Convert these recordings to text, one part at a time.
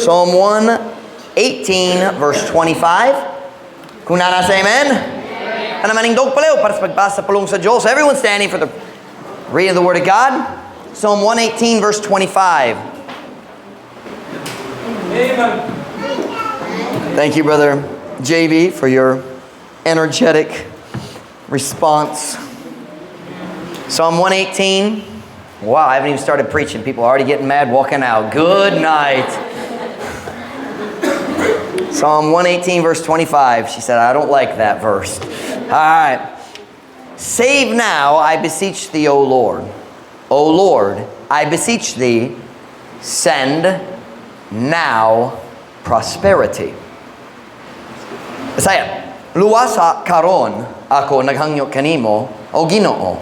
Psalm 118, verse 25. Kung naa na, say amen. Tanan manindog palihog para sa pagbasa sa pulong sa Diyos. Everyone standing for the reading of the Word of God. Psalm 118, verse 25. Amen. Thank you, Brother JB, for your energetic response. Psalm 118. Wow, I haven't even started preaching. People are already getting mad walking out. Good night. Psalm 118, verse 25. She said, "I don't like that verse." All right. "Save now, I beseech thee, O Lord. O Lord, I beseech thee, send now prosperity." Bisaya, "Luwasa karon, ako naghangyo kanimo, o Ginoo.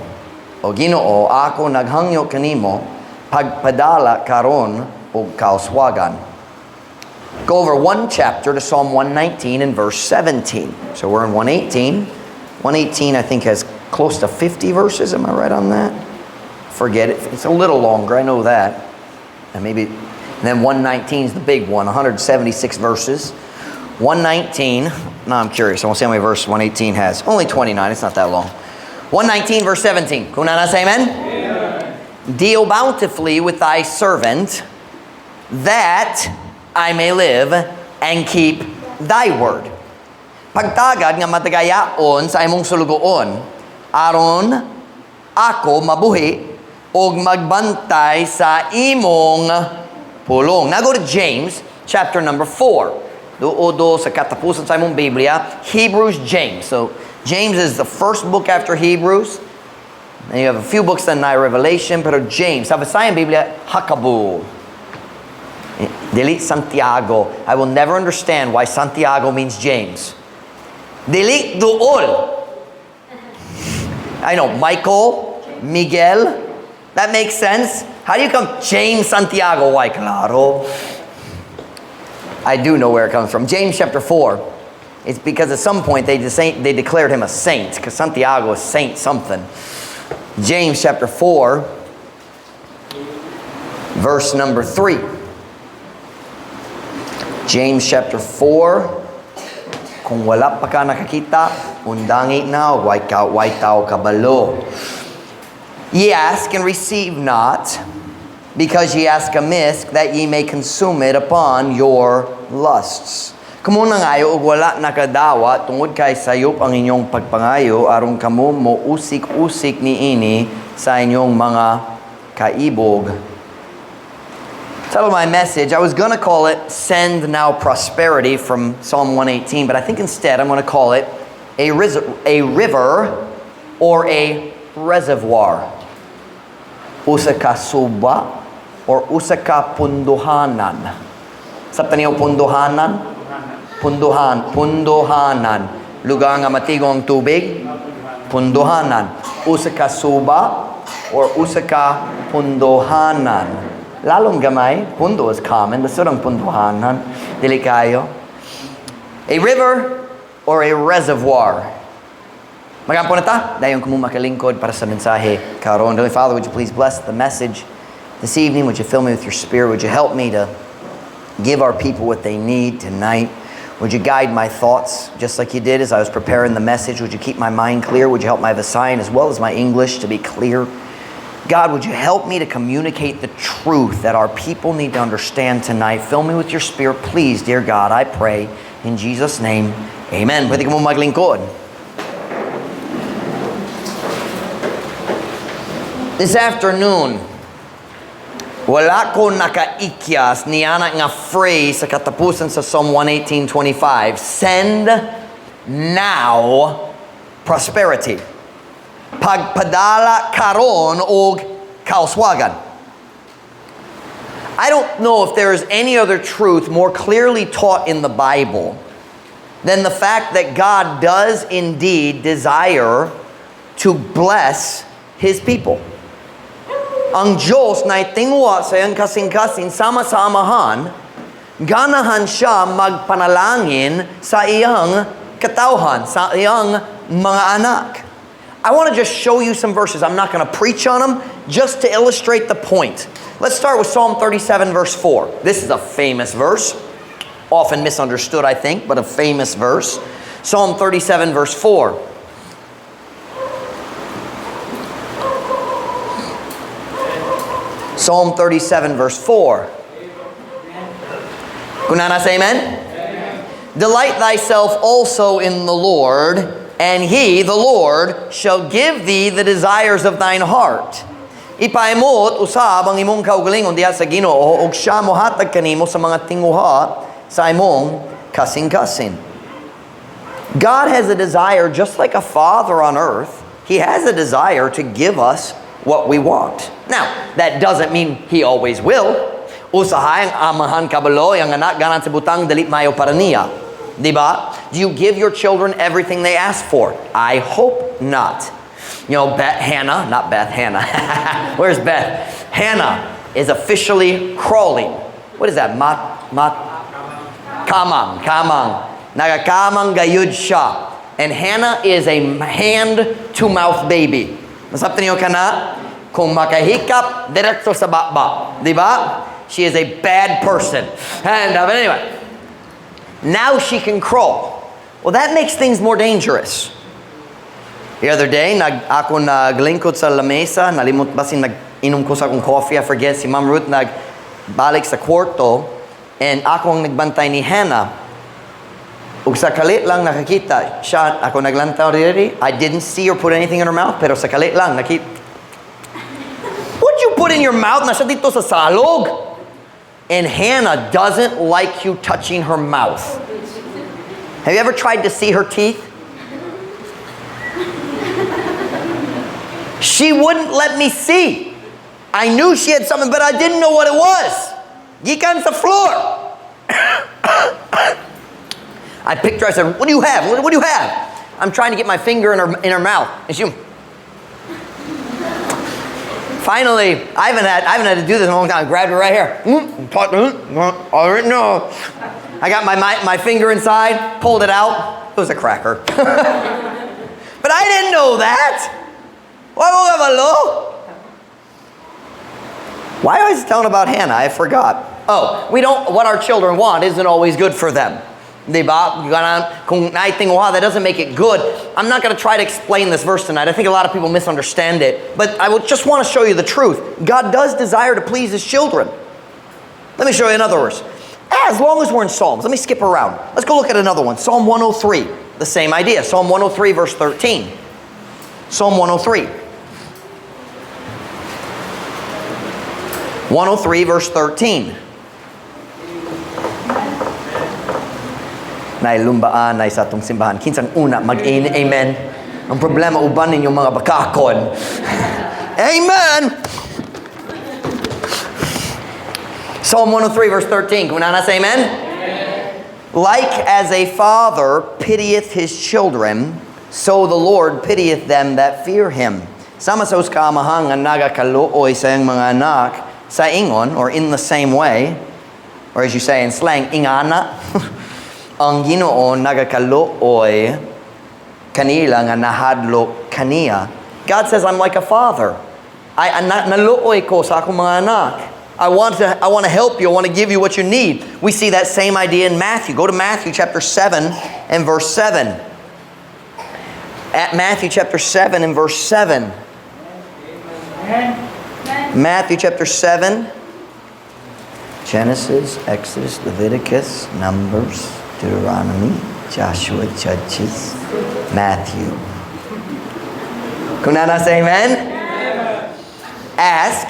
O Ginoo, ako naghangyo kanimo, pagpadala karon og kauswagan." Go over one chapter to Psalm 119 and verse 17. So we're in 118. 118, I think, has close to 50 verses. Am I right on that? Forget it. It's a little longer, I know that. And maybe, and then 119 is the big one, 176 verses. 119, now I'm curious. I want to see how many verses 118 has. Only 29, it's not that long. 119, verse 17. Kung naa na, say amen. Amen. "Deal bountifully with thy servant, that I may live and keep thy word." "Pagtagad nga matagayaon sa imong sulugoon, aron ako mabuhi og magbantay sa imong pulong." Now go to James chapter number 4. Duol sa katapusan sa imong Biblia, Hebrews, James. So James is the first book after Hebrews. And you have a few books na Revelation, pero James, sa Visayan Biblia, Hakabul. Dili Santiago. I will never understand why Santiago means James. Dili duol. I know, Michael, Miguel, that makes sense. How do you come James Santiago? Why, claro. I do know where it comes from. James chapter 4. It's because at some point they declared him a saint, because Santiago is saint something. James chapter 4, verse number 3. James chapter 4. Kung wala pa ka nakakita, undangi na, way tao kabalo. "Ye ask and receive not, because ye ask amiss, that ye may consume it upon your lusts. Kamo nangayo og wala nakadawat tungod kay sayop ang inyong pagpangayo aron kamo mo usik-usik niini sa inyong mga kaibog." Title of my message, I was going to call it "Send Now Prosperity" from Psalm 118, but I think instead I'm going to call it a river or a reservoir. Usa ka suba or usa ka punduhanan. Sabta niyo punduhanan? Punduhan, punduhanan. Lugar nga matigo ang tubig? Punduhanan. Usa ka suba or usa ka punduhanan. Lalong gamay, pundo is common, basta ang punduhanan. Dili kayo. A river or a reservoir. Magampo na ta, dayon kamo makalingkod para sa mensahe karon. Holy Father, would you please bless the message this evening? Would you fill me with your Spirit? Would you help me to give our people what they need tonight? Would you guide my thoughts just like you did as I was preparing the message? Would you keep my mind clear? Would you help my Visayan as well as my English to be clear? God, would you help me to communicate the truth that our people need to understand tonight? Fill me with your Spirit, please, dear God, I pray. In Jesus' name, amen. Pwede kamo maglingkod. This afternoon, wala ko nakaikyas niana nga phrase sa katapusan sa Psalm 118.25, "Send now prosperity." "Pagpadala karon og kauswagan." I don't know if there is any other truth more clearly taught in the Bible than the fact that God does indeed desire to bless His people. Ang Diyos na itinguha sa iyang kasing-kasing sama sa Amahan, ganahan siya magpanalangin sa iyang katawhan, sa iyang mga anak. I want to just show you some verses. I'm not going to preach on them. just to illustrate the point. Let's start with Psalm 37, verse 4. This is a famous verse. Often misunderstood, I think, but a famous verse. Psalm 37, verse 4. Psalm 37, verse 4. Kung naa na, say amen? Amen. "Delight thyself also in the Lord, and he, the Lord, shall give thee the desires of thine heart." Ipaimot usab ang imong kaugalingon diha sa Ginoo ug siya mohatag kanimo sa mga tinguha sa imong kasing-kasing. God has a desire, just like a father on earth, he has a desire to give us what we want. Now, that doesn't mean he always will. Usahay ang amahan kabalo, ang anak ganahan sa butang dili maayo para niya. Di ba? Do you give your children everything they ask for? I hope not. Beth, Hannah, not Beth, Hannah. Where's Beth? Hannah is officially crawling. What is that? Mat, mat, kamang, kamang. Nagakamang gayud siya. And Hannah is a hand-to-mouth baby. Masabtan niyo kana? Kung makahikap, diretso sa baba. Di ba? She is a bad person. And but anyway, now she can crawl. Well, that makes things more dangerous. The other day, ako naglingkod sa lamesa, nalimot basin nag-inom ko sa akong coffee, I forget, si Ma'am Ruth nagbalik sa kwarto, and ako ang nagbantay ni Hannah. Ug sa kalit lang nakakita, siya, ako naglantaw diri, I didn't see her put anything in her mouth, pero sa kalit lang, nakita. "What'd you put in your mouth?" Naa siya didto sa salog. And Hannah doesn't like you touching her mouth. Have you ever tried to see her teeth? She wouldn't let me see. I knew she had something, but I didn't know what it was. Gikan sa floor. I picked her. I said, "What do you have? What do you have?" I'm trying to get my finger in her mouth. And she... Finally, I haven't had to do this in a long time. I grabbed her right here. I didn't know. I got my finger inside, pulled it out. It was a cracker. But I didn't know that. Why was I telling about Hannah? I forgot. Oh, we don't, what our children want isn't always good for them. Diba? Kung naay tinguha, that doesn't make it good. I'm not going to try to explain this verse tonight. I think a lot of people misunderstand it. But I will just want to show you the truth. God does desire to please His children. Let me show you another verse. As long as we're in Psalms, let me skip around. Let's go look at another one. Psalm 103. The same idea. Psalm 103, verse 13. Psalm 103. 103, verse 13. Naay lumbaan na sa atong simbahan. Kinsang una mag-amen. Ang problema uban ninyong mga bakakon. Amen! Psalm 103 verse 13. Kung naa na, say amen? Amen. "Like as a father pitieth his children, so the Lord pitieth them that fear him." Sama sa usa ka amahan nga nagakaluoy sa iyang mga anak, sa ingon, or in the same way, or as you say in slang, ingana, ang Ginoo nagakaluoy kanila nga nahadlok kaniya. God says, "I'm like a father. I naluoy ko sa akong mga anak. I want to help you. I want to give you what you need." We see that same idea in Matthew. Go to Matthew chapter 7 and verse 7. At Matthew chapter 7 and verse 7. Matthew chapter 7. Genesis, Exodus, Leviticus, Numbers, Deuteronomy, Joshua, Judges, Matthew. Kung naa na, say amen? "Ask,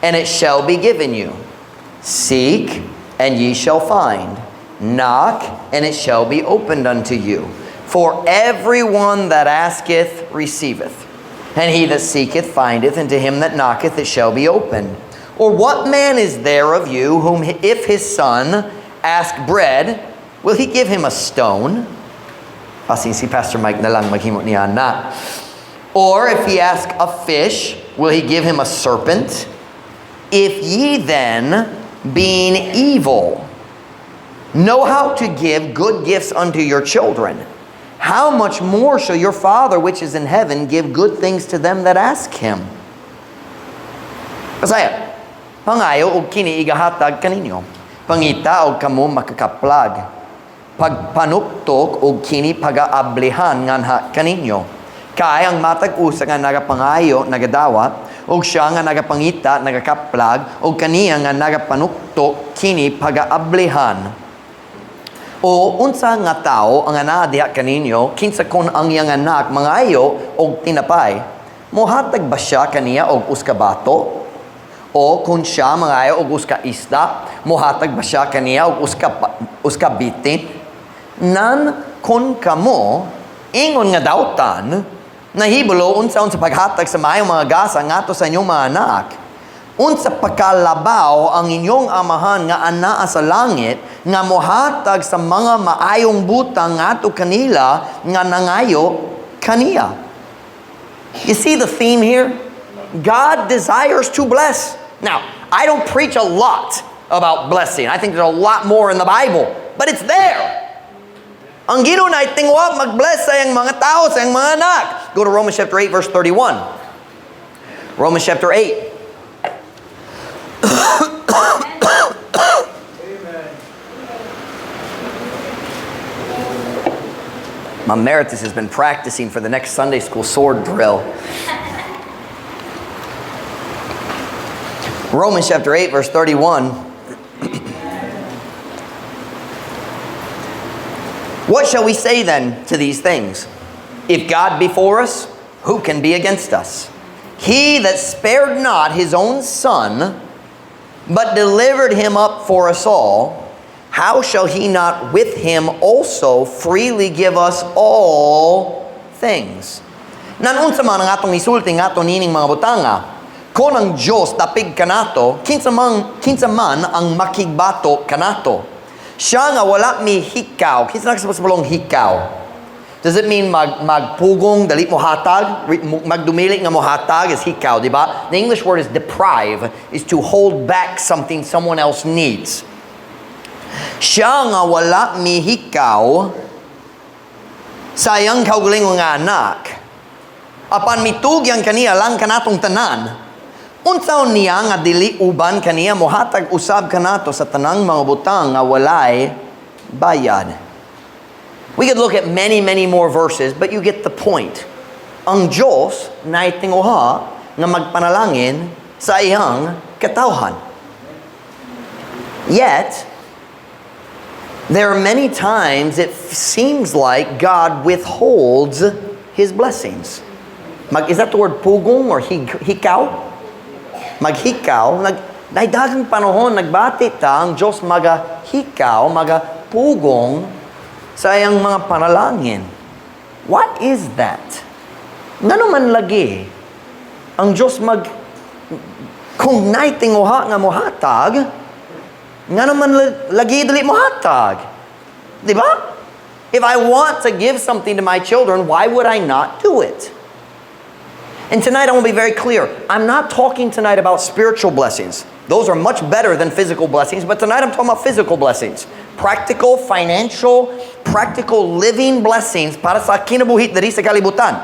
and it shall be given you. Seek, and ye shall find. Knock, and it shall be opened unto you. For everyone that asketh receiveth, and he that seeketh findeth, and to him that knocketh it shall be opened. Or what man is there of you whom if his son ask bread, will he give him a stone?" Basin si Pastor Mike na lang maghimo niya na. "Or if he ask a fish, will he give him a serpent? If ye then, being evil, know how to give good gifts unto your children, how much more shall your Father which is in heaven give good things to them that ask him?" Pasaya. Pangayo og kini igahatag kaninyo. Pangita og kamo makakaplag. Pagpanuktok og kini pagaablihan nganha kaninyo. Kay ang matag usa nga nagapangayo nagadawat, og siya nga nagapangita nagakaplag, og kaniya nga nagapanuktok kini pagaablihan. O unsa nga tawo ang anaa diha kaninyo, kinsa kon ang iyang anak mangayo og tinapay, mohatag ba siya kaniya og usa ka bato? O kung siya mangayo og usa ka isda, mohatag ba siya kaniya og usa ka bitin? Nan kon kamo ingon nga dautan, nahibalo unsaon sa paghatag sa maayong mga gasa ngadto sa inyong mga anak, unsa pa kalabaw ang inyong Amahan nga anaa sa langit nga mohatag sa mga maayong butang ngadto kanila nga nangayo kaniya? You see the theme here? God desires to bless. Now, I don't preach a lot about blessing. I think there's a lot more in the Bible, but it's there. Ang Ginoo naay tinguha mag-bless sa iyang mga tao, sa iyang mga anak. Go to Romans chapter 8 verse 31. Romans chapter 8. Amen. My Meritus has been practicing for the next Sunday school sword drill. Romans chapter 8 verse 31. What shall we say then to these things? If God be for us, who can be against us? He that spared not his own son, but delivered him up for us all, how shall he not with him also freely give us all things? Nan unsa man ang atong isulti ngadto nining mga butanga? Kon ang Dios dapig kanato, kinsa man ang makigbato kanato? Siya nga wala mihikaw. Kinsa nakasabot sa pulong "hikaw"? Does it mean magpugong, dali mo hatag? Magdumili nga mo hatag is hikaw, di ba? The English word is "deprive," is to hold back something someone else needs. Siya nga wala mihikaw sa iyang kaugalingon nga anak, apan mitugyan kaniya lang kanatong tanan, unsaon niya nga dili uban kaniya mohatag usab kanato sa tanang mga butang nga walay bayad? We could look at many, many more verses, but you get the point. Ang Diyos naay tinguha nga magpanalangin sa iyang katawhan. Yet, there are many times it seems like God withholds His blessings. Is that the word "pugong" or "hikaw"? Maghikaw, naay daghang panahon nagbati ta ang Diyos magahikaw, magapugong sa iyang mga panalangin. What is that? Ngano man lagi ang Diyos kung naay tinguha nga mohatag, ngano man lagi dili mohatag? Di ba? If I want to give something to my children, why would I not do it? And tonight I want to be very clear. I'm not talking tonight about spiritual blessings. Those are much better than physical blessings, but tonight I'm talking about physical blessings. Practical, financial, practical living blessings para sa kinabuhi diri sa kalibutan.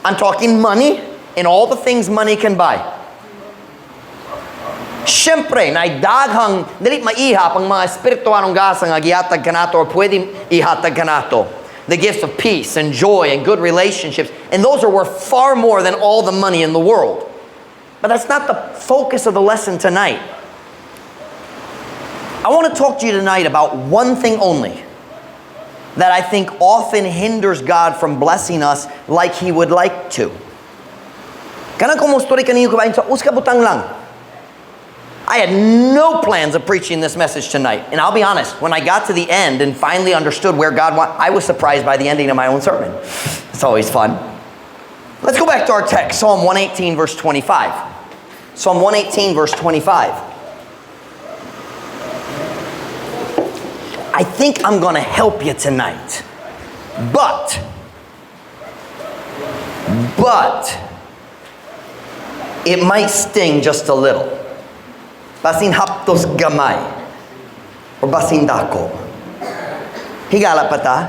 I'm talking money and all the things money can buy. Siyempre, naay daghang dili maihap ang mga espirituanong gasa nga gihatag kanato or pwede ihatag kanato. The gifts of peace and joy and good relationships. And those are worth far more than all the money in the world. But that's not the focus of the lesson tonight. I want to talk to you tonight about one thing only that I think often hinders God from blessing us like He would like to. Kanang kung mo-story kaninyo kabahin sa usa ka butang lang. I had no plans of preaching this message tonight. And I'll be honest, when I got to the end and finally understood where God went, I was surprised by the ending of my own sermon. It's always fun. Let's go back to our text, Psalm 118, verse 25. Psalm 118, verse 25. I think I'm going to help you tonight. But it might sting just a little. Basin haptos gamay or basin dako. Higala pa ta?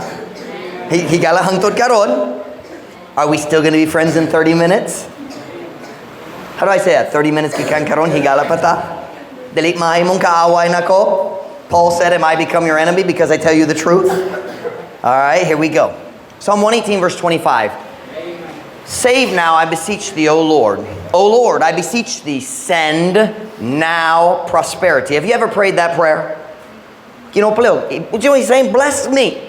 Higala hangtod karon? Are we still going to be friends in 30 minutes? How do I say that? 30 minutes gikan karon, higala pa ta. Dili mahimong kaaway nako. Paul said, "Am I become your enemy because I tell you the truth?" All right, here we go. Psalm 118, verse 25. "Save now, I beseech thee, O Lord. O Lord, I beseech thee, send now prosperity." Have you ever prayed that prayer? Ginoo, you know what he's saying? "Bless me.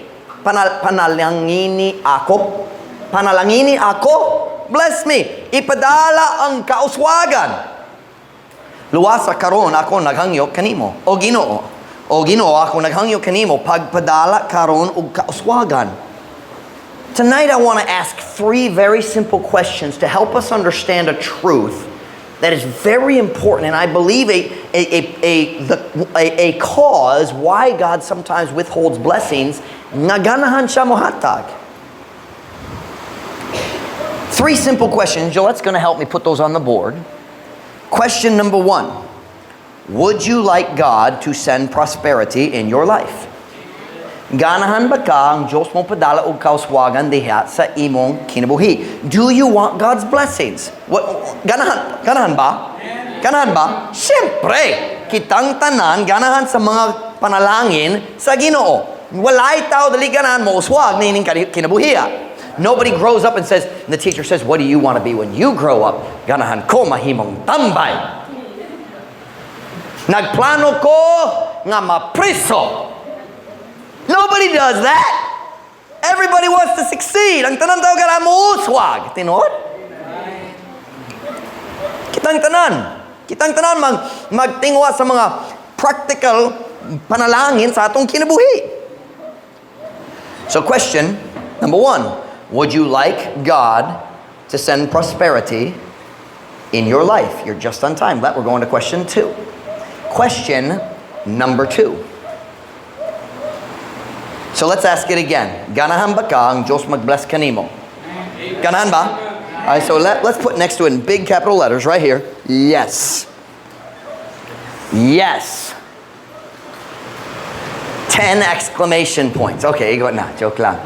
Panalangini ako. Panalangini ako. Bless me. Ipadala ang kauswagan. Luwasa karon ako naghangyo kanimo. O Ginoo. O Ginoo, ako naghangyo kanimo pagpadala karon og kauswagan." Tonight I want to ask three very simple questions to help us understand a truth that is very important and I believe a cause why God sometimes withholds blessings nga ganahan siya mohatag. Three simple questions. Gillette's going to help me put those on the board. Question number one: Would you like God to send prosperity in your life? Ganahan ba ka ang Diyos mo padala og kauswagan diha sa imong kinabuhi? Do you want God's blessings? What, ganahan, ganahan ba? Ganahan ba? Siyempre, kitang tanan ganahan sa mga panalangin sa Ginoo. Walay tao dili ganahan mo uswag niining kinabuhiya. Nobody grows up and says, and the teacher says, "What do you want to be when you grow up?" "Ganahan ko mahimong tambay. Nagplano ko nga mapriso." Nobody does that. Everybody wants to succeed. Ang tanan tao ganahan mo uswag. Tinuod? Kitang tanan. Kitang tanan magtingwa sa mga practical panalangin sa atong kinabuhi. So question number one, would you like God to send prosperity in your life? You're just on time. But we're going to question two. Question number two. So let's ask it again. Ganahan ba ka ang Diyos mag-bless kanimo? Ganahan ba? All right, so let's put next to it in big capital letters right here. Yes. Yes. 10 exclamation points. Okay, go na. Joke lang.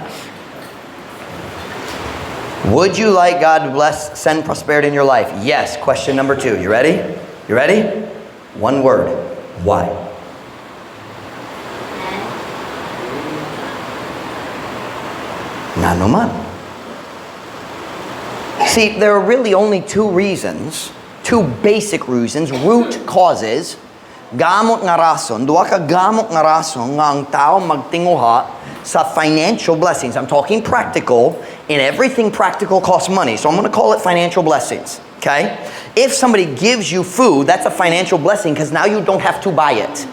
Would you like God to bless, send prosperity in your life? Yes. Question number two. You ready? You ready? One word. Why? Ngano man. See, there are really only two reasons, two basic reasons, root causes, gamot nga rason, duha ka gamot nga rason nga ang tao magtinguha sa financial blessings. I'm talking practical, and everything practical costs money. So I'm going to call it financial blessings, okay? If somebody gives you food, that's a financial blessing because now you don't have to buy it.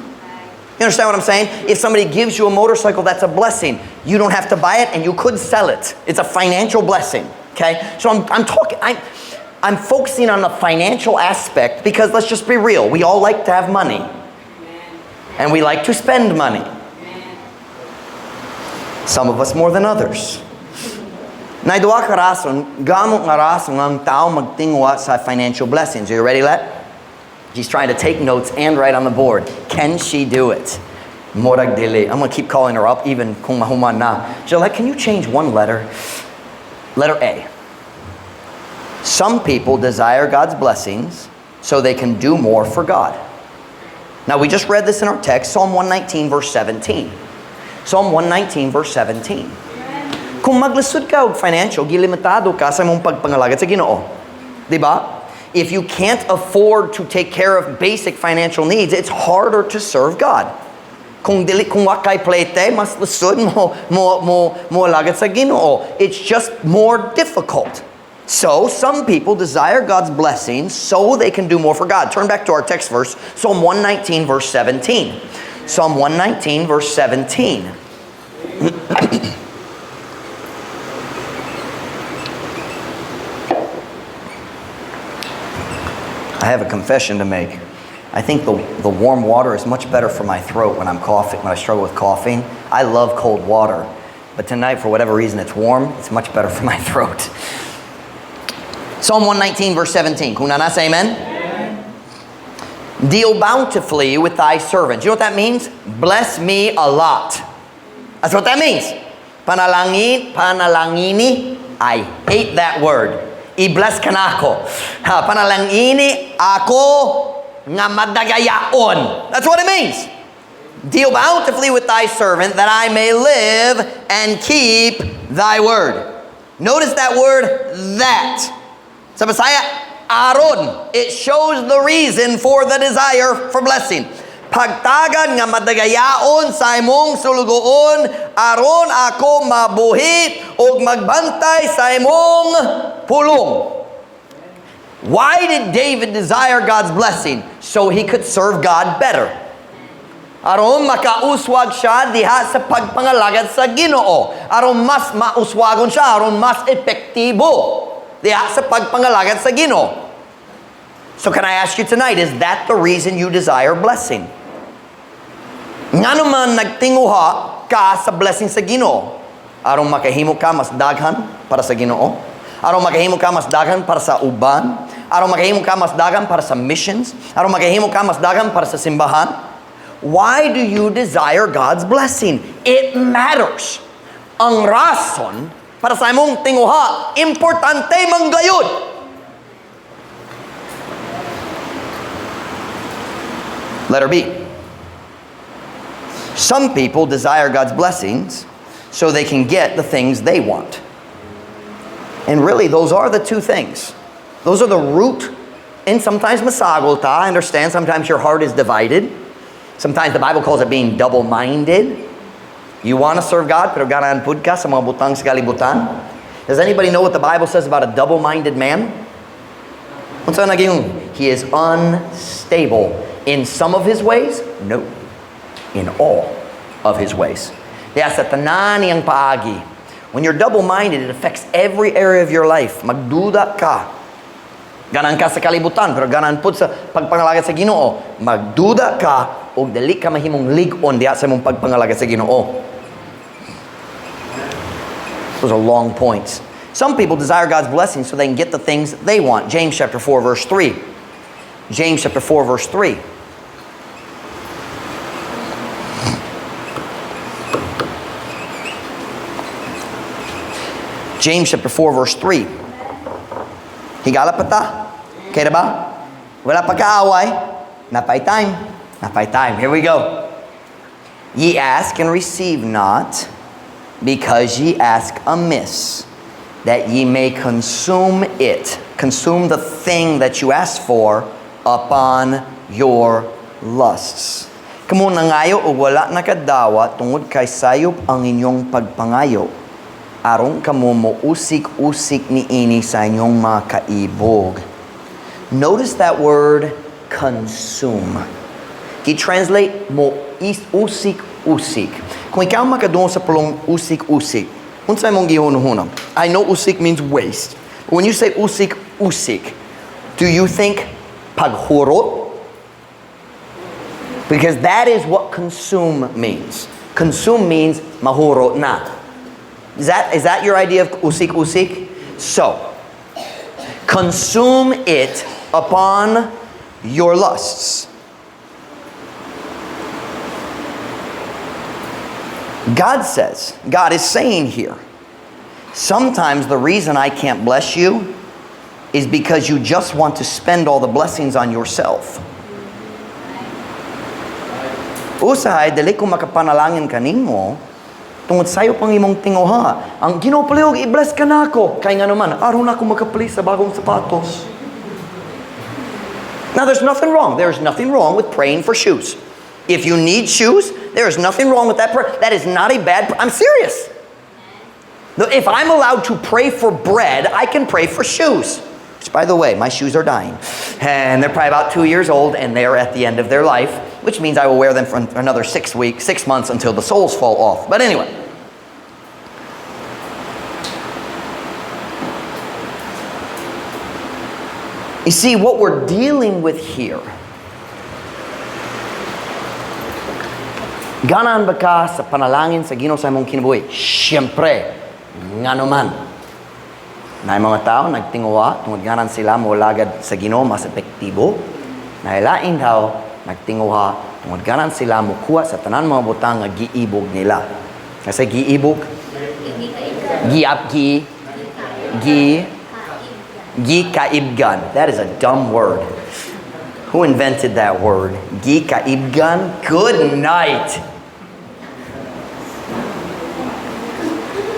You understand what I'm saying? If somebody gives you a motorcycle, that's a blessing. You don't have to buy it and you could sell it. It's a financial blessing, okay? So I'm focusing on the financial aspect because let's just be real. We all like to have money. And we like to spend money. Some of us more than others. Naay duha ka rason, gamot nga rason ang tao magtingwa sa financial blessings. Are you ready, Let? She's trying to take notes and write on the board. Can she do it? Murag dili. I'm gonna keep calling her up even kung mahuman na. Gillette, can you change one letter? Letter A. Some people desire God's blessings so they can do more for God. Now, we just read this in our text, Psalm 119, verse 17. Psalm 119, verse 17. Kung maglisod ka og financial, gilimitado ka sa imong pagpangalagad sa Ginoo. Di ba? If you can't afford to take care of basic financial needs, it's harder to serve God. Kung dili kung wa kay plete, mas lisod mo alagad sa Ginoo. It's just more difficult. So, some people desire God's blessings so they can do more for God. Turn back to our text verse, Psalm 119, verse 17. Psalm 119, verse 17. I have a confession to make. I think the warm water is much better for my throat when I'm coughing, when I struggle with coughing. I love cold water. But tonight, for whatever reason, it's warm. It's much better for my throat. Psalm 119, verse 17. Kung naa na, say amen. Amen. "Deal bountifully with thy servants." You know what that means? Bless me a lot. That's what that means. Panalangin, panalangini. I hate that word. I-bless ka nako. Ha, panalangini ako nga madagayaon. That's what it means. Deal bountifully with thy servant, that I may live and keep thy word. Notice that word, "that." Sa Bisaya, "aron." It shows the reason for the desire for blessing. Pagtagad nga madagayaon sa imong sulugoon, aron ako mabuhi ug magbantay sa imong pulong. Why did David desire God's blessing? So he could serve God better. Aron makauswag siya diha sa pagpangalagad sa Ginoo. Aron mas mauswagon siya, aron mas epektibo diha sa pagpangalagad sa Ginoo. So can I ask you tonight, is that the reason you desire blessing? Ngano man nagtinguha ka sa blessing sa Ginoo? Aron makahimo ka mas daghan para sa Ginoo? Aron makahimo ka mas daghan para sa uban? Aron makahimo ka mas daghan para sa missions? Aron makahimo ka mas daghan para sa simbahan? Why do you desire God's blessing? It matters. Ang rason para sa imong tinguha, importante man gayud. Letter B. Some people desire God's blessings so they can get the things they want. And really, those are the two things. Those are the root. And sometimes masagol ta. I understand sometimes your heart is divided. Sometimes the Bible calls it being double-minded. You want to serve God, pero ganahan pud ka sa mga butang sa kalibutan. Does anybody know what the Bible says about a double-minded man? Unsa naging? He is unstable in some of his ways? No. In all of his ways. Diha sa tanan niyang paagi. When you're double-minded, it affects every area of your life. Magduda ka. Ganahan ka sa kalibutan, pero ganahan pud sa pagpangalagad sa Ginoo. Magduda ka og dili ka mahimong lig-on diha sa imong pagpangalagad sa Ginoo. Those are long points. Some people desire God's blessing so they can get the things they want. James chapter 4 verse 3. James chapter 4 verse 3. James chapter 4 verse 3. Higala pa ta? Okay na ba? Wala pa kaaway? Naa pay time. Naa pay time. Here we go. Ye ask and receive not, because ye ask amiss, that ye may consume it. Consume the thing that you ask for upon your lusts. Kamo nangayo og wala nakadawat tungod kay sayop ang inyong pagpangayo. Aron kamo mo usik-usik niini sa inyong mga kaibog. Notice that word, "consume." Gi-translate mo is usik-usik. Kung ikaw makadungog sa pulong "usik-usik," unsa imong gihunahuna? I know "usik" means waste. But when you say "usik-usik," do you think paghurot? Because that is what "consume" means. "Consume" means mahurot na. Is that your idea of usik-usik? So, consume it upon your lusts. God says, God is saying here, sometimes the reason I can't bless you is because you just want to spend all the blessings on yourself. Usahay, dili ko makapanalangin kanimo tungod sayop ang imong tinguha. Ang Ginoo palihog, i-bless ka nako. Kay ngano man, aron ako makapalit sa bagong sapatos. Now, there's nothing wrong. There's nothing wrong with praying for shoes. If you need shoes, there is nothing wrong with that prayer. That is not a bad, I'm serious. If I'm allowed to pray for bread, I can pray for shoes. Which, by the way, my shoes are dying. And they're probably about 2 years old, and they're at the end of their life, which means I will wear them for another 6 weeks, 6 months until the soles fall off. But anyway. You see, what we're dealing with here, ganahan ba ka sa panalangin sa Ginoo sa imong kinabuhi? Siyempre, ngano man. Naay mga tao nagtinguha tungod ganahan sila molagad sa Ginoo mas epektibo. Naay laing tao nagtinguha tungod ganahan sila mukuha sa tanan mga butang nga giibog nila. Kasi giibog, giap, gi, gi, Gikaibgan. That is a dumb word. Who invented that word? Gikaibgan? Good night.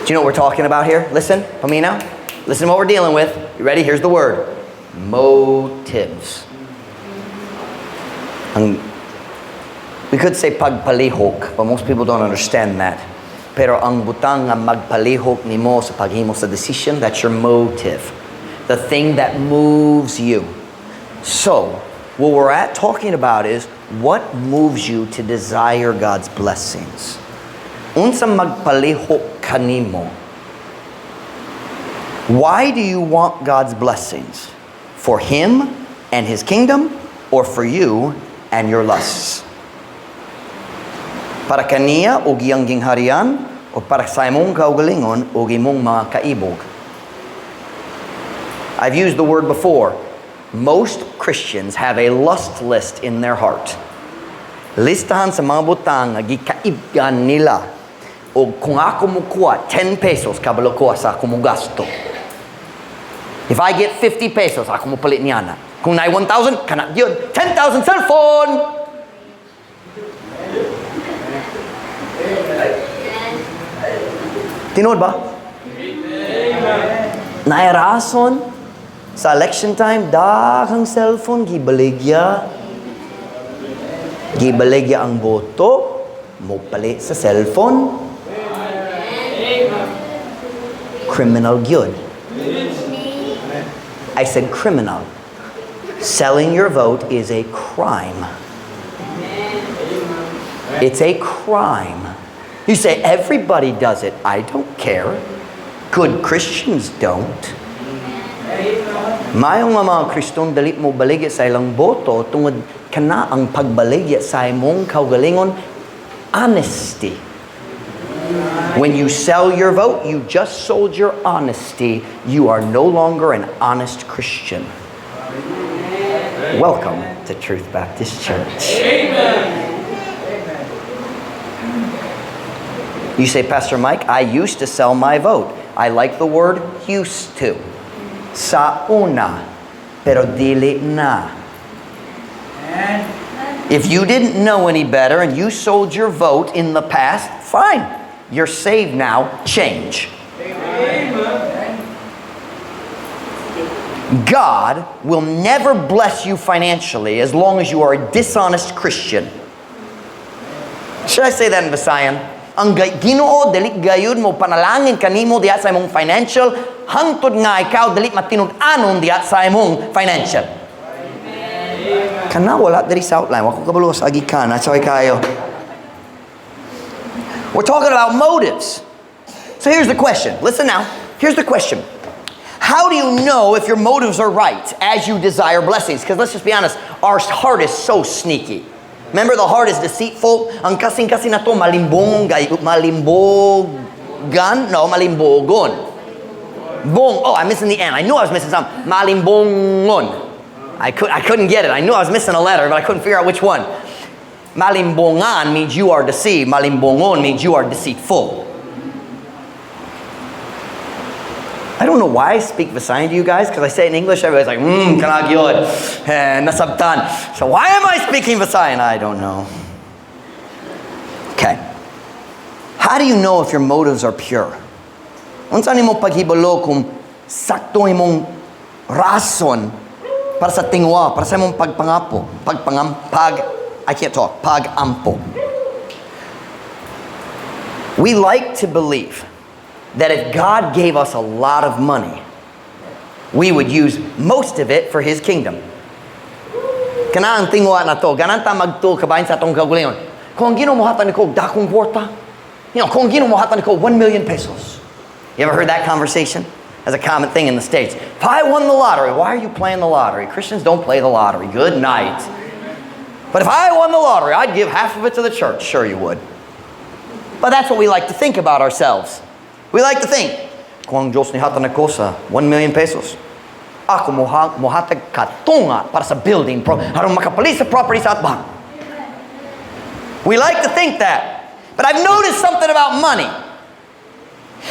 Do you know what we're talking about here? Listen, paminaw. Listen to what we're dealing with. You ready? Here's the word. Motives. We could say pagpalihok, but most people don't understand that. Pero ang butang nga magpalihok nimo sa paghimo sa decision, that's your motive. The thing that moves you. So, what we're at talking about is what moves you to desire God's blessings. Unsa magpalihok kanimo? Why do you want God's blessings? For Him and His kingdom, or for you and your lusts? Para kaniya og iyang gingharian, o para sa imong kaugalingon og imong mga kaibog? I've used the word before. Most Christians have a lust list in their heart. Listahan sa mga butang nga gikaibgan nila. O kung ako mukuha 10 pesos, kabalo ko sa ako mo gasto. If I get 50 pesos, ako mo palit niya na. Kung naay 1,000, kana yun. 10,000 cellphone! Tinuod ba? Naay rason sa election time, daghang cellphone, gibaligya. Gibaligya ang boto, mopalit sa cellphone. Criminal gyud. I said criminal. Selling your vote is a crime. It's a crime. You say, "Everybody does it." I don't care. Good Christians don't. Mayo nga mga Kristong dali mo baligya sa ilang boto tungod kana ang pagbaligya sa imong kaugalingon, honesty. When you sell your vote, you just sold your honesty. You are no longer an honest Christian. Welcome to Truth Baptist Church. Amen. You say, "Pastor Mike, I used to sell my vote." I like the word "used to." Sa una, pero dili na. If you didn't know any better and you sold your vote in the past, fine. You're saved now. Change. Amen. God will never bless you financially as long as you are a dishonest Christian. Should I say that in Visayan? Ang Ginoo dili gayud mo panalangin kanimo diha sa imong financial hangtod nga ikaw dili matinud-anon diha sa imong financial. Kana wala diri sa outline. Wa ko kabalo sa gikan. That's why kayo. We're talking about motives. So here's the question. Listen now. Here's the question. How do you know if your motives are right as you desire blessings? Because let's just be honest, our heart is so sneaky. Remember, the heart is deceitful. Ang kasing-kasing nato, malimbong, malimbogan? No, malimbogon. Bong. Oh, I'm missing the N. I knew I was missing something. Malimbongon. I couldn't get it. I knew I was missing a letter, but I couldn't figure out which one. Malimbongan means you are deceived. Malimbongon means you are deceitful. I don't know why I speak Visayan to you guys, because I say it in English, everybody's like, kana gyud, eh, nasabtan. So why am I speaking Visayan? I don't know. Okay. How do you know if your motives are pure? Unsa nimo paghibalo kung sakto imong rason para sa tingwa, para sa imong pagpangapo, pagpangam, pag, I can't talk, pagampo? We like to believe that if God gave us a lot of money, we would use most of it for His kingdom. Kana ang tingwa nato, ganahan ta magtuo kabahin sa atong kaugalingon. Kung ang Ginoo mohatag nako dakong kwarta, kung ang Ginoo mohatag nako 1 million pesos. You ever heard that conversation? That's a common thing in the States. "If I won the lottery," why are you playing the lottery? Christians don't play the lottery. Good night. "But if I won the lottery, I'd give half of it to the church." Sure you would. But that's what we like to think about ourselves. We like to think, kung ang Diyos nihatag nako sa 1 million pesos, ako mohatag katunga para sa building, aron makapalit sa property sa atbang. We like to think that. But I've noticed something about money.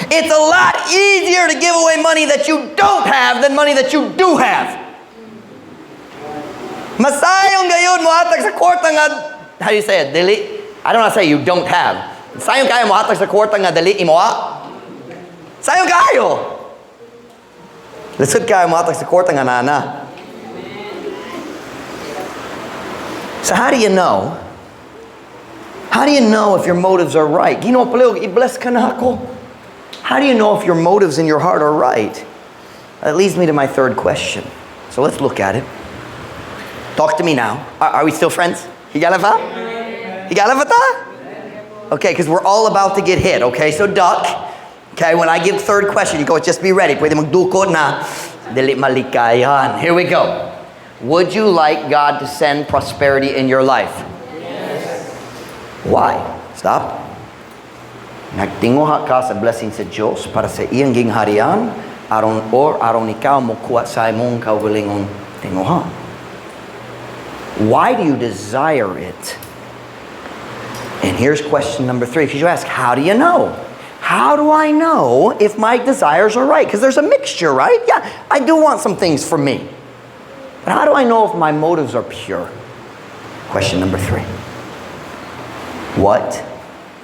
It's a lot easier to give away money that you don't have than money that you do have. Mas sayon gayud mohatag sa kwarta nga, how do you say it? Dili? I don't want to say you don't have. Sayon kaayo mohatag sa kwarta nga dili imoha. Sayon kaayo. Lisod kaayo mohatag sa kwarta nga naa na. So how do you know? How do you know if your motives are right? Ginoo, palihog, i-bless ka nako. How do you know if your motives in your heart are right? That leads me to my third question. So let's look at it. Talk to me now. Are we still friends? Higala pa? Higala pa ta? Okay, because we're all about to get hit, okay? So duck. Okay, when I give third question, you go, just be ready. Pwede magdukot na. Dili malikayan. Here we go. Would you like God to send prosperity in your life? Yes. Why? Stop. Nagtinguha ka sa blessing sa Diyos para sa iyang gingharian, aron or aron ikaw mokuha sa imong kaugalingong tinguha. Why do you desire it? And here's question number three. Because you ask, how do you know? How do I know if my desires are right? Because there's a mixture, right? Yeah, I do want some things for me. But how do I know if my motives are pure? Question number three. What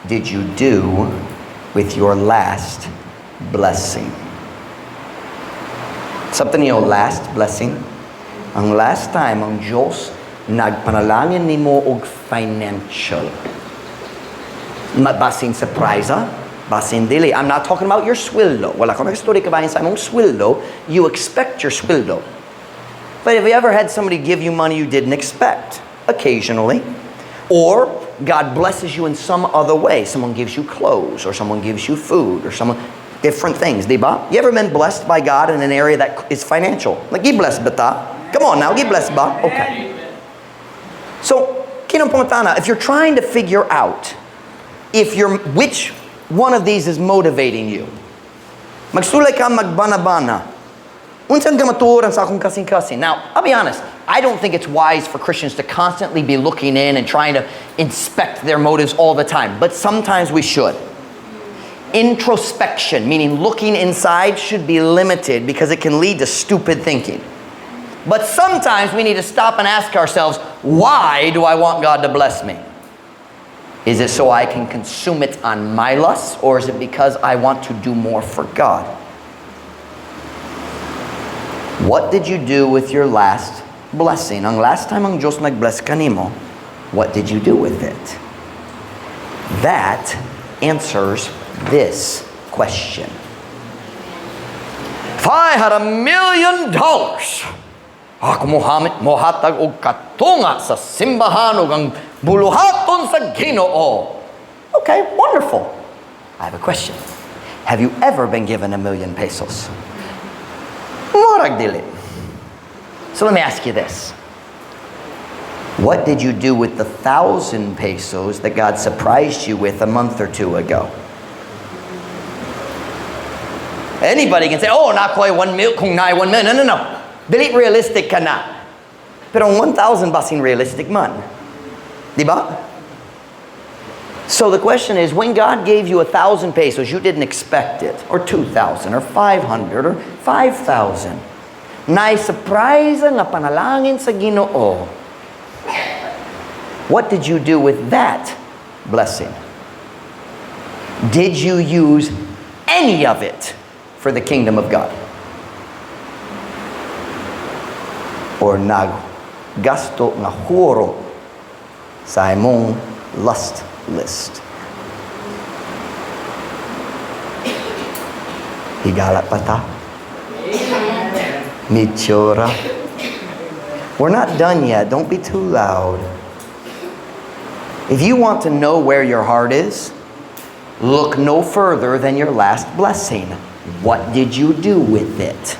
did you do with your last blessing? Something your last blessing. Ang last time ang Diyos nagpanalangin nimo og financial. Basin surprise, basin dili. I'm not talking about your sweldo. Wala ko nag-story kabahin sa imong sweldo. You expect your sweldo. But have you ever had somebody give you money you didn't expect? Occasionally. Or God blesses you in some other way. Someone gives you clothes, or someone gives you food, or someone, different things, di ba? You ever been blessed by God in an area that is financial? Like, gi-bless ba ta? Come on now, gi-bless ba? Okay. So, kinong pangutana, if you're trying to figure out if you're, which one of these is motivating you, magsulay ka magbana-bana. Unsang kamatuoran sa akong kasing-kasing. Now, I'll be honest, I don't think it's wise for Christians to constantly be looking in and trying to inspect their motives all the time, but sometimes we should. Introspection, meaning looking inside, should be limited because it can lead to stupid thinking. But sometimes we need to stop and ask ourselves, why do I want God to bless me? Is it so I can consume it on my lusts, or is it because I want to do more for God? What did you do with your last blessing? Ang last time ang Diyos nag-bless kanimo, what did you do with it? That answers this question. If I had $1 million, ako mohamit mohatag og katunga sa simbahan ug ang buluhaton sa Ginoo. Okay, wonderful. I have a question. Have you ever been given ₱1 million? Murag dili. So let me ask you this. What did you do with the ₱1,000 that God surprised you with a month or two ago? Anybody can say, "Oh, not quite 1 mil, kung naay 1 million." No. Dili realistic ka na. Pero ang 1,000 basin realistic man. Di ba? So the question is, when God gave you ₱1,000, you didn't expect it. Or 2,000, or 500, or 5,000. Naay surprise nga panalangin sa Ginoo. What did you do with that blessing? Did you use any of it for the kingdom of God? Or naggasto nga huro sa imong lust list? Higala pa ta? Michora. We're not done yet. Don't be too loud. If you want to know where your heart is, look no further than your last blessing. What did you do with it?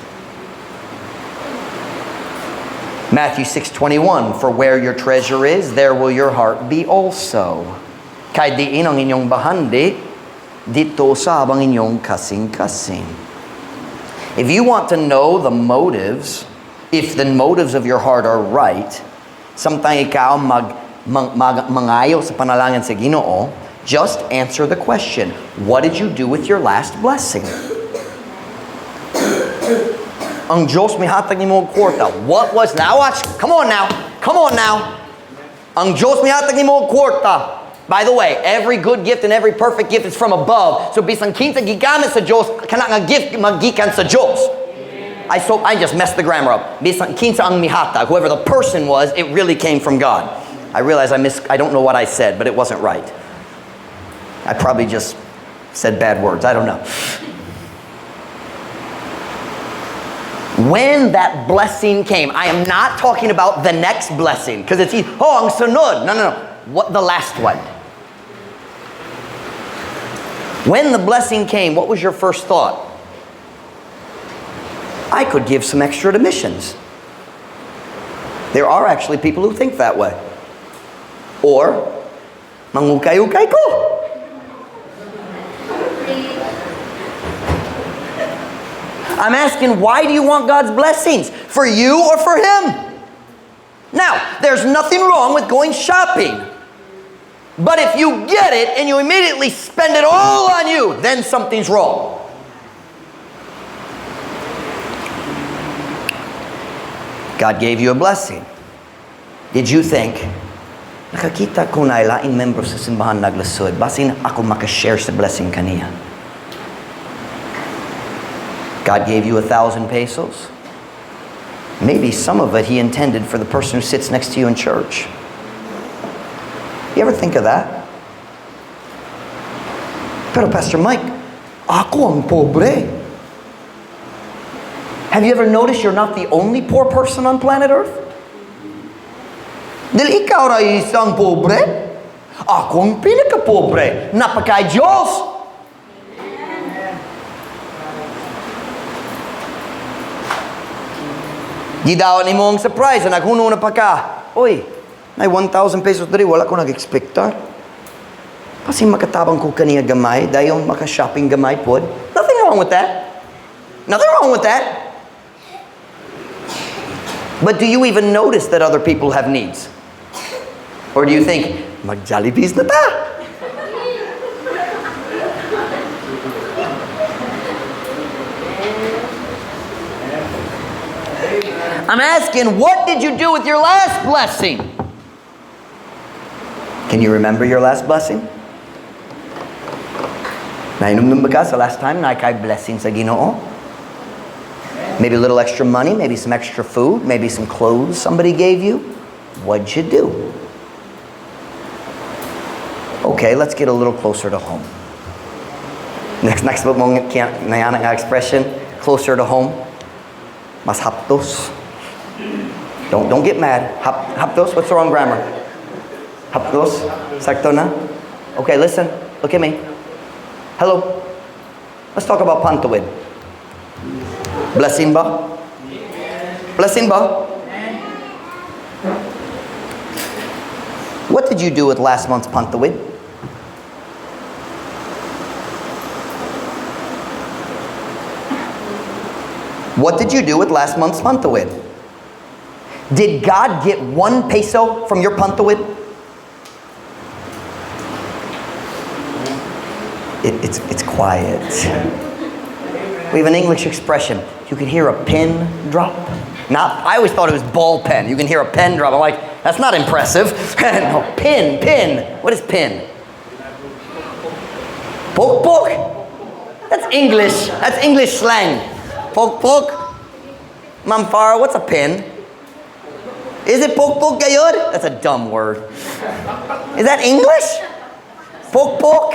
Matthew 6:21, "For where your treasure is, there will your heart be also." Kay diin ang inyong bahandi, didto usab ang inyong kasing-kasing. If you want to know the motives, if the motives of your heart are right, samtang ikaw mangayo sa panalangin sa Ginoo, Just answer the question. What did you do with your last blessing? Ang Diyos mihatag nimo og kwarta. What was, now watch, come on now, come on now. Ang Diyos mihatag nimo og kwarta. By the way, every good gift and every perfect gift is from above. So bisan kinsa gigamit sa Diyos, kana nga gift magikan sa Diyos. I just messed the grammar up. Bisan kinsa ang mihatag, whoever the person was, it really came from God. I realize I don't know what I said, but it wasn't right. I probably just said bad words. I don't know. When that blessing came, I am not talking about the next blessing, because it's easy. Oh, ang sunod. No, no, no. What, the last one? When the blessing came, what was your first thought? I could give some extra to missions. There are actually people who think that way. Or, mangukay-ukay ko. I'm asking, why do you want God's blessings? For you or for Him? Now, there's nothing wrong with going shopping. But if you get it and you immediately spend it all on you, then something's wrong. God gave you a blessing. Did you think, nakakita ko na laing membro sa simbahan naglasod, basin ako makashare sa blessing kaniya? God gave you 1,000 pesos. Maybe some of it He intended for the person who sits next to you in church. You ever think of that? Pero Pastor Mike, ako ang pobre. Have you ever noticed you're not the only poor person on planet Earth? Dili ikaw ra isang pobre. Ako ang pinaka-pobre. Napakay Diyos. Gidawat nimo ang surprise, naghuno na pa ka. Uy, may 1,000 pesos diri, wala ko nag-expecta. Kasi makatabang ko kaniya gamay, dayon maka-shopping gamay pod. Nothing wrong with that. Nothing wrong with that. But do you even notice that other people have needs? Or do you think, mag-Jollibees na ta? I'm asking, what did you do with your last blessing? Can you remember your last blessing? Nainom ba ka sa last time na kay blessing sa Ginoo? Maybe a little extra money, maybe some extra food, maybe some clothes somebody gave you. What'd you do? Okay, let's get a little closer to home. Next mong nayana nga expression, closer to home. Mas haptos. Don't get mad. Haptos, what's the wrong grammar? Haptos? Sakto na? Okay, listen. Look at me. Hello. Let's talk about pantawid. Blessing ba? Blessing ba? What did you do with last month's pantawid? What did you do with last month's pantawid? Did God get 1 peso from your pantawid? It's quiet. We have an English expression. You can hear a pin drop. Not, I always thought it was ball pen. You can hear a pen drop. I'm like, that's not impressive. No, pin, pin. What is pin? Poke, poke. That's English. That's English slang. Poke, poke. Ma'am Farah, what's a pin? Is it poke, poke gayod? That's a dumb word. Is that English? Poke, poke?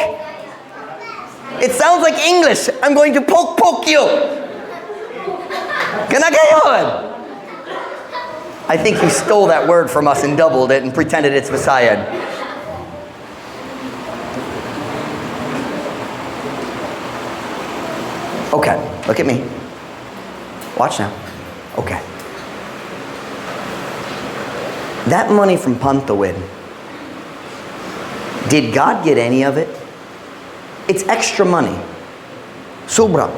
It sounds like English. I'm going to poke, poke you. Kana gayod? I think he stole that word from us and doubled it and pretended it's Visayan. Okay, look at me. Watch now. Okay. That money from Pantawid, did God get any of it? It's extra money. Sobra.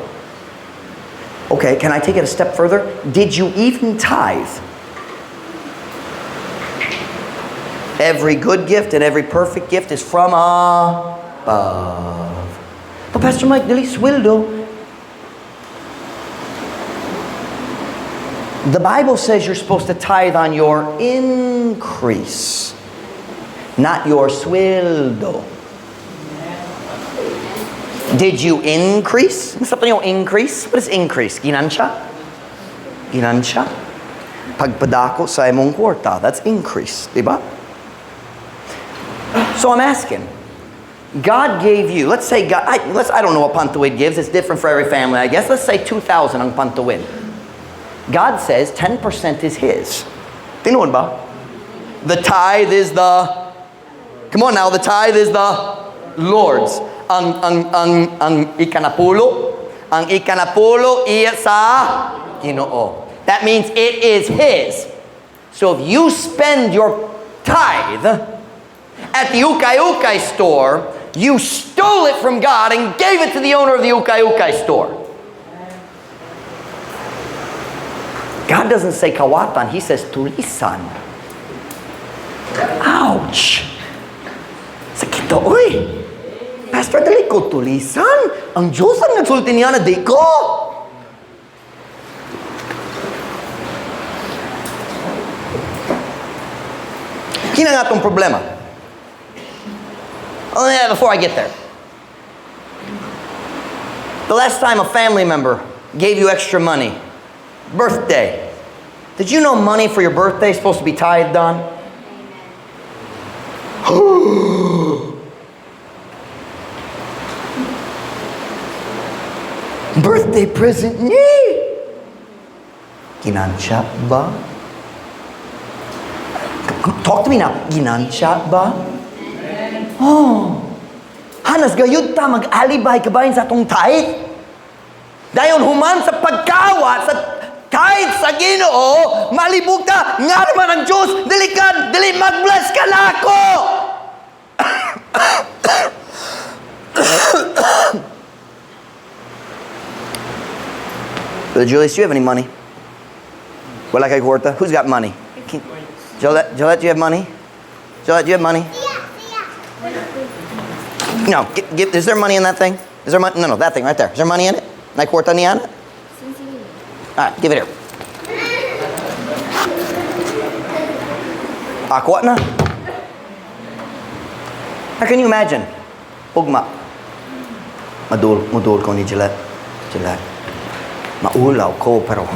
Okay, can I take it a step further? Did you even tithe? Every good gift and every perfect gift is from a... Above. But Pastor Mike, dili sweldo. The Bible says you're supposed to tithe on your increase, not your sweldo. Did you increase? Ano yung increase? What is increase? Ginansya? Ginansya? Pagpadako sa imong kwarta. That's increase, di ba? So I'm asking, God gave you, let's say God, I don't know what Pantawid gives. It's different for every family, I guess. Let's say 2,000 ang Pantawid. God says 10% is His. Tinuod ba? The tithe is the, come on now, the tithe is the Lord's. Ang ikanapulo iya sa Ginoo. That means it is His. So if you spend your tithe at the ukay-ukay store, you stole it from God and gave it to the owner of the ukay-ukay store. God doesn't say kawatan, He says tulisan. Ouch! Sakit to, oy! Pastor, dili ko tulisan. Ang Diyos ang nagsulti niya na di ko. Kina nga itong problema. Oh yeah, before I get there. The last time a family member gave you extra money, birthday. Did you know money for your birthday is supposed to be tithed on? Birthday present ni! Ginansya ba? Talk to me now. Ginansya ba? Oh. Hanas gayud ta mag-alibay kabahin sa atong tithe. Dayon human sa pagkawat sa tithe sa Ginoo, malibog ta nga naman ang Diyos, dili ka, dili mag-bless ka nako. Brother Julius, do you have any money? Wala kay kwarta? Who's got money? Gillette, Gillette, do you have money? Gillette, do you have money? No, is there money in that thing? Is there money? No, that thing right there. Is there money in it? Nay kwarta niya na? All right, give it here. Ako na. How can you imagine? Ugma. Madul, mudul ko ni Gillette. Gillette. Maulaw ko, pero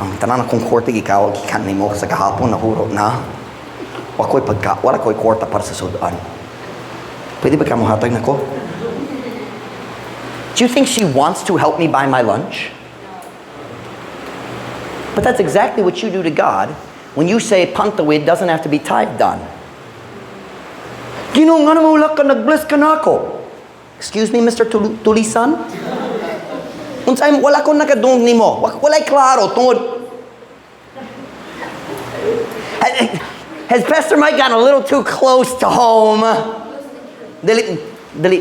ang tanan akong kwarta ikaw, gikan nimo sa gahapon, nahurot na. Wa ko'y pagka, wala ko'y kwarta para sa sudan. Pwede ba ka mohatag nako? Do you think she wants to help me buy my lunch? But that's exactly what you do to God when you say Pantawid doesn't have to be tithed on. Ginoo, nga naman wala ka, nag-bless ka na ako. Excuse me, Mr. Tulisan? Unsay wala ko nakadungog nimo. Walay klaro tungod. Has Pastor Mike gotten a little too close to home? Dili, dili.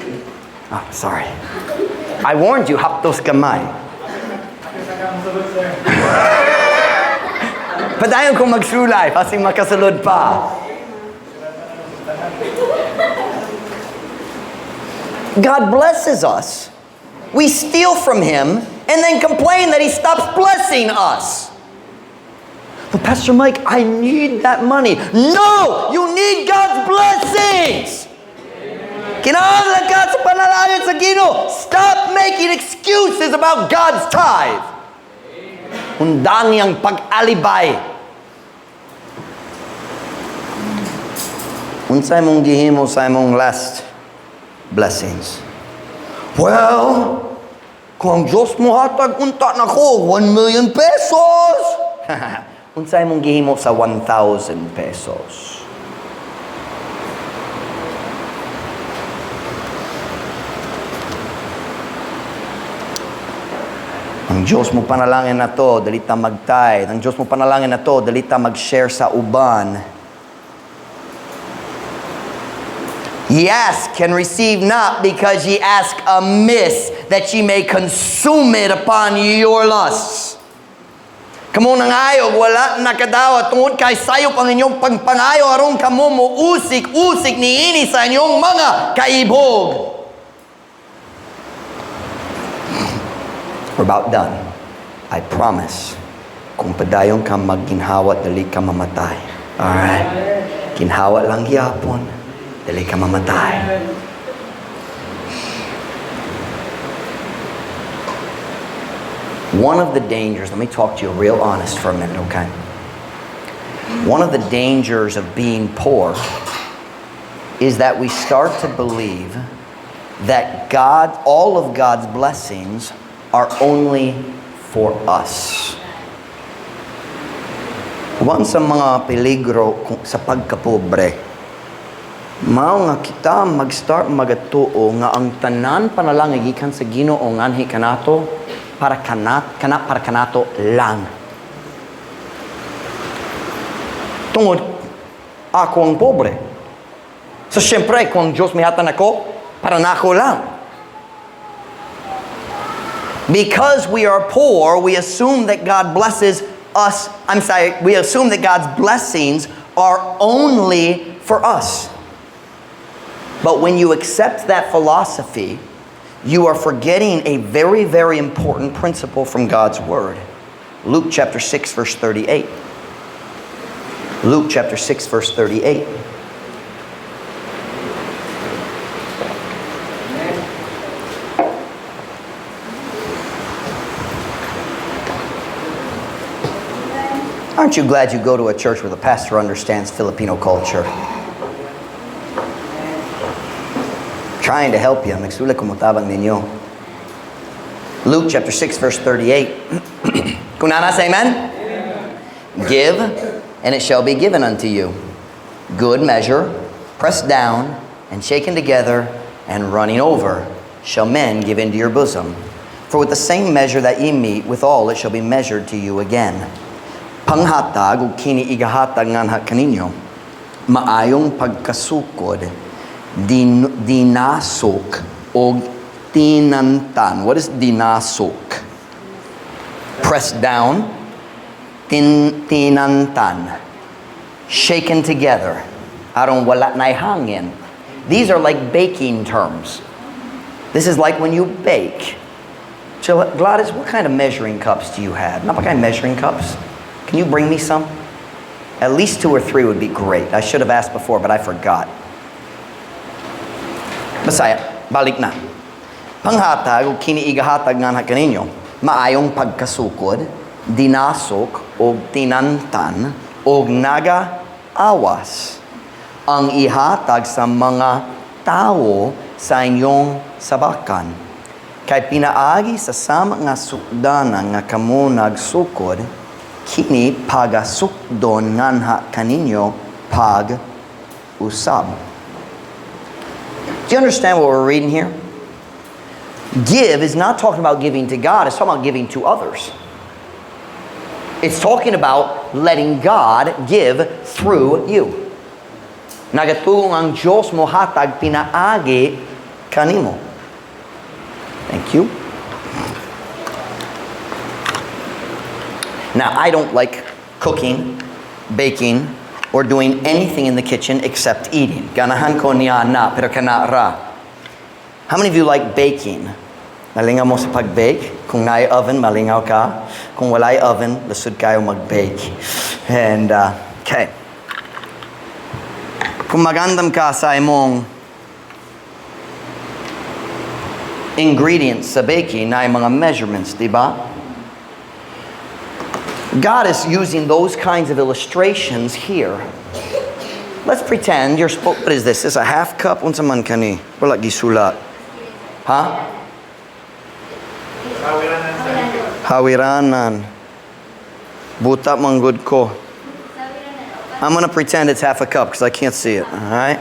Oh, sorry. I warned you, hapdos gamay. Padayon kong magsulay, pasing makasulod pa. God blesses us. We steal from Him and then complain that He stops blessing us. But Pastor Mike, I need that money. No! You need God's blessings! Kinahanglan ka sa panalangin sa Ginoo. Stop making excuses about God's tithe. Undangi ang pag-alibay. Unsay mong gihimo sa imong last blessings? Well, kung ang Diyos mo hatag unta nako, 1 million pesos. Unsay mong gihimo sa 1,000 pesos? Ang Diyos mo panalangin na to, dali ta mag-tithe. Ang Diyos mo panalangin na to, dali ta mag-share sa uban. Ye ask and receive not because ye ask amiss, that ye may consume it upon your lusts. Kamo nangayo, wala nakadawat tungod kay sayop ang inyong pagpangayo aron kamo mo usik-usik niini sa inyong mga kaibog. We're about done. I promise. Kung padayon ka magginhawa, dali ka mamatay. Alright? Ginhawa lang gyapon, dali ka mamatay. One of the dangers, let me talk to you real honest for a minute, okay? One of the dangers of being poor is that we start to believe that God, all of God's blessings are only for us. One sa mga peligro sa pagkapobre, mao nga kita mag-start magatuo nga ang tanan panalangin gikan sa Ginoo nganhi kanato para kanat kana para kanato lang. Tungod ako ang pobre. So syempre, kung ang Diyos mihatag nako, para nako lang. Because we are poor, we assume that God blesses us. I'm sorry, we assume that God's blessings are only for us. But when you accept that philosophy, you are forgetting a very, very important principle from God's Word. Luke chapter 6, verse 38. Luke chapter 6, verse 38. Aren't you glad you go to a church where the pastor understands Filipino culture? Trying to help you. Magsulat ko motabang ninyo. Luke chapter 6, verse 38. Kung naa na, say amen? Give, and it shall be given unto you. Good measure, pressed down, and shaken together, and running over, shall men give into your bosom. For with the same measure that ye mete, withal it shall be measured to you again. Panghatag, ug kini igahatag nganha kaninyo, maayong pagkasukod, dinasok, og tinantan. What is dinasok? Pressed down, tinantan, shaken together, aron wala na'y hangin. These are like baking terms. This is like when you bake. So, Gladys, what kind of measuring cups do you have? Not kind of measuring cups. Can you bring me some? At least two or three would be great. I should have asked before, but I forgot. Bisaya, balik na. Panghatag ug kini igahatag nganha kaninyo, maayong pagkasukod, dinasok og tinantan og naga-awas ang ihatag sa mga tawo sa inyong sabakan. Kay pinaagi sa sama nga sukdana nga kamo nagsukod, kini pagasukdon nganha kaninyo pag usab. Do you understand what we're reading here? Give is not talking about giving to God, it's talking about giving to others. It's talking about letting God give through you. Nagatuo ang Diyos mohatag pinaagi kanimo. Thank you. Now, I don't like cooking, baking, or doing anything in the kitchen except eating. Ganahan ko niya na, pero kana ra. How many of you like baking? Malingaw mo sa pag-bake? Kung naay oven, malingaw ka. Kung walay oven, lisod kayo mag-bake. And, okay. Kung magandam ka sa imong ingredients sa baking, naay mga measurements, di ba? God is using those kinds of illustrations here. Let's pretend you're supposed, what is this? Is a half cup? Unsa man kani? Wala gisulat. Ha? Hawiranan. Buta manggod ko. I'm going to pretend it's half a cup because I can't see it. All right?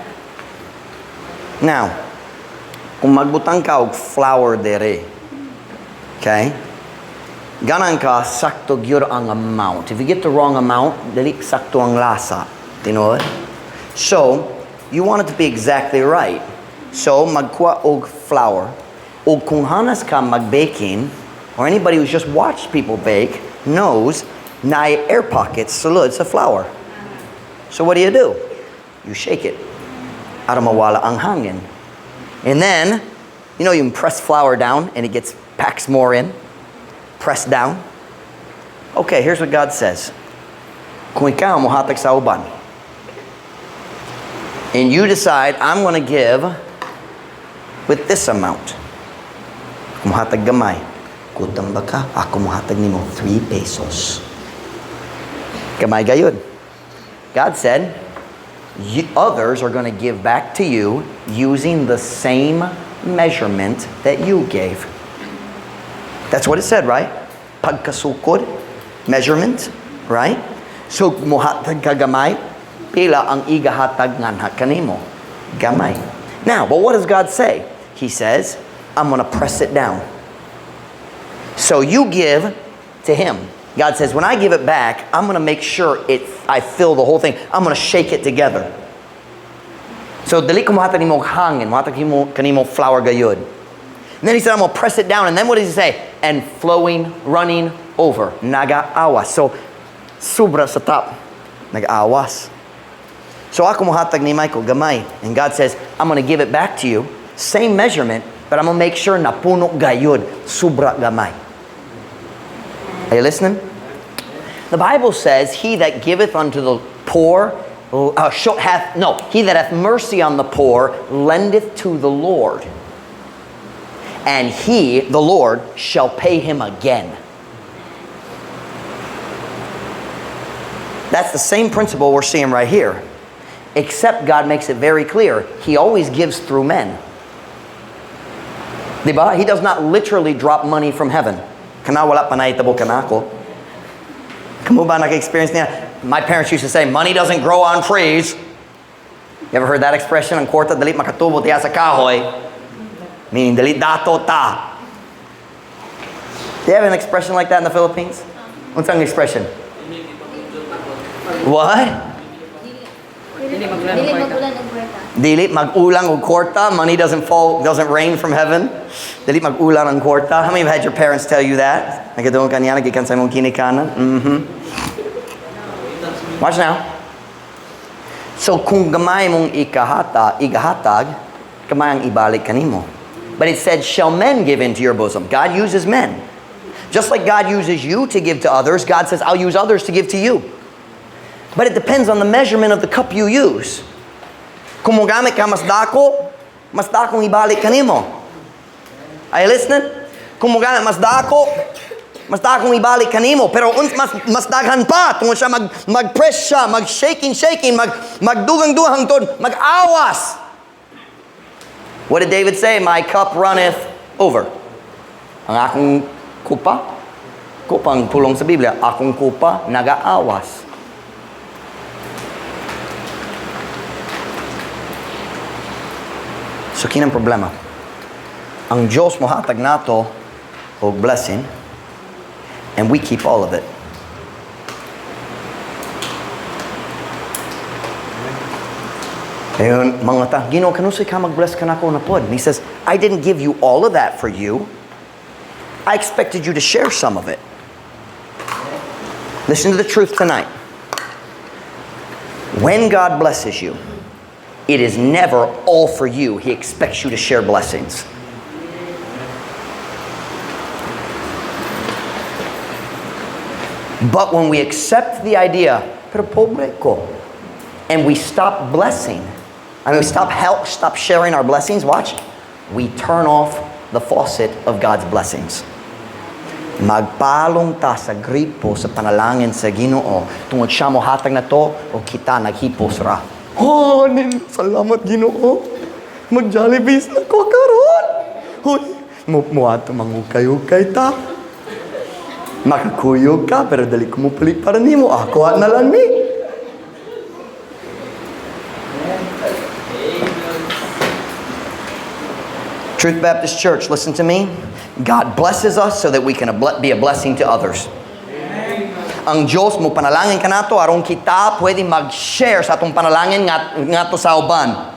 Now, kung magbutang ka og flour dere, okay? Ganan ka, sakto gyud ang amount. If you get the wrong amount, dili sakto ang lasa. Tinuod? So, you want it to be exactly right. So, magkuha og flour. Og kung hanas ka mag-baking, or anybody who's just watched people bake, knows Naay air pockets sulod sa flour. So what do? You shake it. Aron mawala ang hangin. And then, you can press flour down and it gets packs more in. Press down. Okay, here's what God says. Kung ikaw mohatag sa uban, and you decide, "I'm going to give with this amount." Kung mohatag gamay, kutang ba ka? Ako mohatag nimo 3 pesos. Gamay gayud. God said, others are going to give back to you using the same measurement that you gave. That's what it said, right? Pagkasukod, measurement, right? So, muhatag ka gamay, pila ang igahatag nganha kanimo? Gamay. Now, but what does God say? He says, "I'm going to press it down." So you give to him. God says, "When I give it back, I'm going to make sure it I fill the whole thing. I'm going to shake it together." So dili ko mohatag nimo hangin, mohatag nimo kanimo flour gayud. And then he said, "I'm going to press it down." And then what does he say? And flowing, running over. Nagaawas. So, sobra sa top. Nag-awas. So ako mohatag ni Michael gamay. And God says, "I'm going to give it back to you. Same measurement, but I'm going to make sure na puno gayud. Sobra gamay." Are you listening? The Bible says, "He that giveth unto the poor, hath, no, he that hath mercy on the poor lendeth to the Lord. And he, the Lord, shall pay him again." That's the same principle we're seeing right here. Except God makes it very clear, He always gives through men. Diba? He does not literally drop money from heaven. Kana wala pa nahitabo kanako. Kamo ba naka-experience niya? My parents used to say, "Money doesn't grow on trees." You ever heard that expression? Ang kwarta dili makatubo diha sa kahoy. Meaning, dili dato ta. Do you have an expression like that in the Philippines? What's an expression? What? Dili mag-ulan og kwarta. Dili mag-ulan og kwarta. Money doesn't fall, doesn't rain from heaven. Dili mag-ulan ang kwarta. How many have had your parents tell you that? Nakadungog ka niya, gikan sa imong ginikanan. Watch now. So kung gamay mong ikahata, igahatag, gamay ang ibalik kanimo. But it said, "Shall men give into your bosom?" God uses men. Just like God uses you to give to others, God says, "I'll use others to give to you." But it depends on the measurement of the cup you use. Kung mogamit ka mas dako, mas dakong ibalik kanimo. Are you listening? Kung mogamit mas dako, mas dakong ibalik kanimo. Pero mas daghan pa tungod siya mag-press siya, mag-shaking shaking, magdugang-dugang hangtod mag-awas. What did David say? "My cup runneth over." Ang akong kupa, kupang pulong sa Biblia, akong kupa nagaawas. So kinang problema. Ang Diyos mohatag nato og blessing and we keep all of it. Ayun, mga ta, "Ginoo, kanusay ka mag-bless kanako na pod?" And he says, "I didn't give you all of that for you. I expected you to share some of it." Listen to the truth tonight. When God blesses you, it is never all for you. He expects you to share blessings. But when we accept the idea, "Pero pobre ko," and we stop blessing, I mean, we stop sharing our blessings, watch, we turn off the faucet of God's blessings. Magpalong ta sa gripo sa panalangin sa Ginoo tungod siya mohatag nato o kita naghipos ra. Oh, nin, salamat Ginoo. Mag-Jollibee na ko karon. Hoy, mo muadto mangukay-ukay ta. Makakuyog ka pero dali ko mo palit para nimo. Ako na lang ni. Truth Baptist Church, listen to me. God blesses us so that we can be a blessing to others. Ang Diyos mo panalangin kanato aron kita pwede mag-share sa atong panalangin ngadto sa uban.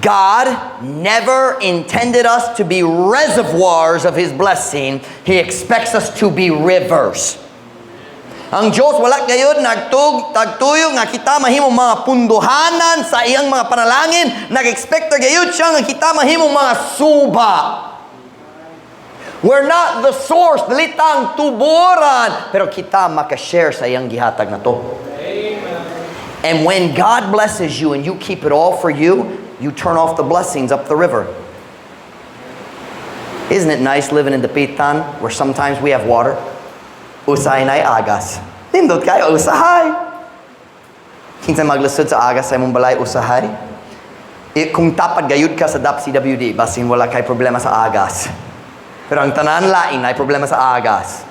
God never intended us to be reservoirs of His blessing. He expects us to be rivers. Ang Diyos wala gayud nagtuyo nga kita mahimong mga punduhanan sa iyang mga panalangin. Nag-expect gayud siya nga kita mahimong mga suba. We're not the source, dili ta ang tuboran, pero kita makashare sa iyang gihatag nato. And when God blesses you and you keep it all for you, you turn off the blessings up the river. Isn't it nice living in Dapitan where sometimes we have water? Usahay naay agas. Nindot kaayo, usahay. Kinsa maglisod sa agas sa imong balay, usahay. Kung tapad gayud ka sa DAP CWD, basin wala kay problema sa agas. Pero ang tanan lain ay problema sa agas.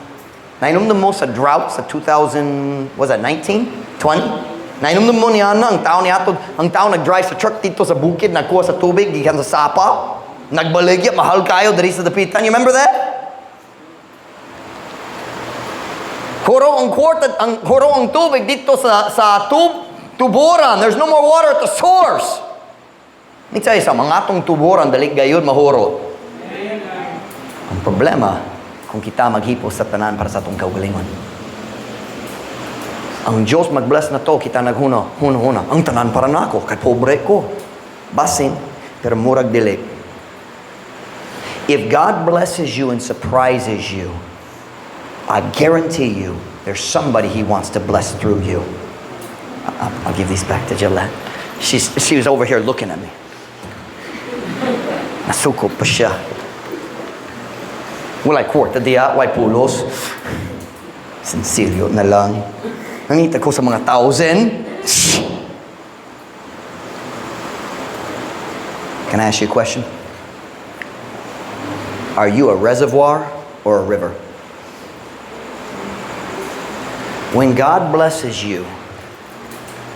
Nahinumdum mo sa drought sa 2000, was that 19? 20? Nahinumdum mo niya na, ang tao niya ang tao nag-drive sa truck dito sa bukid, nagkuha sa tubig, gikan sa sapa, nagbaligya, mahal kaayo diri sa Dapitan. You remember that? Huro ang kwarta, ang huro ang tubig dito sa tuboran. There's no more water at the source. Let me tell you something, ang atong tuboran dali gayud mahuro. Ang problema, kung kita maghipos sa tanan para sa atong kaugalingon. Ang Diyos mag-bless nato, kita naghuna, huna, huna. Ang tanan para nako, kay pobre ko. Basin, pero murag dili. If God blesses you and surprises you, I guarantee you, there's somebody He wants to bless through you. I'll give these back to Gillette. She was over here looking at me. Nasuko pa siya. Walay kwarta diya, walay pulos. Sinsilyo na lang. Nangita ko sa mga thousand. Can I ask you a question? Are you a reservoir or a river? When God blesses you,